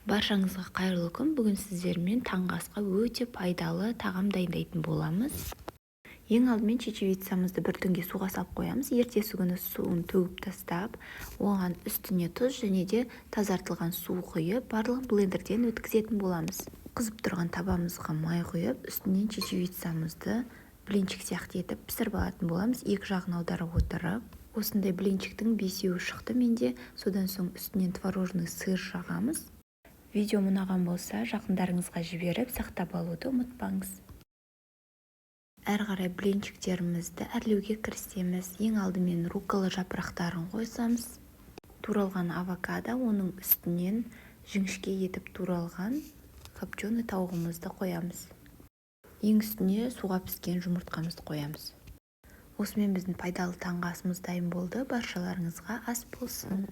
Баршаңызға қайырлы күн! Бүгін сіздермен таңғы асқа өте пайдалы тағам дайындайтын боламыз. Ең алдымен чечевицамызды бір түнге суға салып қоямыз. Ертесі күні суын төгіп тастап, оған үстіне тұз және де тазартылған су құйып, барлығын блендерден өткізетін боламыз. Қызып тұрған табамызға май құйып, үстінен чечевицамызды блинчик сияқты етіп пісіріп алатын боламыз, екі жағын аудара отырып. Осындай блинчиктің бесеуі шықты менде. Содан соң үстінен творожный сыр жағамыз. Видео ұнаған болса, жақындарыңызға жіберіп, сақтап алуды ұмытпаңыз. Әрі қарай блинчиктерімізді әрлеуге кірісеміз. Ең алдымен руккола жапырақтарын қосамыз, туралған авокадо, оның үстінен жіңішке етіп туралған копченый тауығымызды қоямыз, ең үстіне суға піскен жұмыртқамызды қоямыз. Осымен біздің пайдалы таңғы асымыз дайын болды. Баршаларыңызға ас болсын!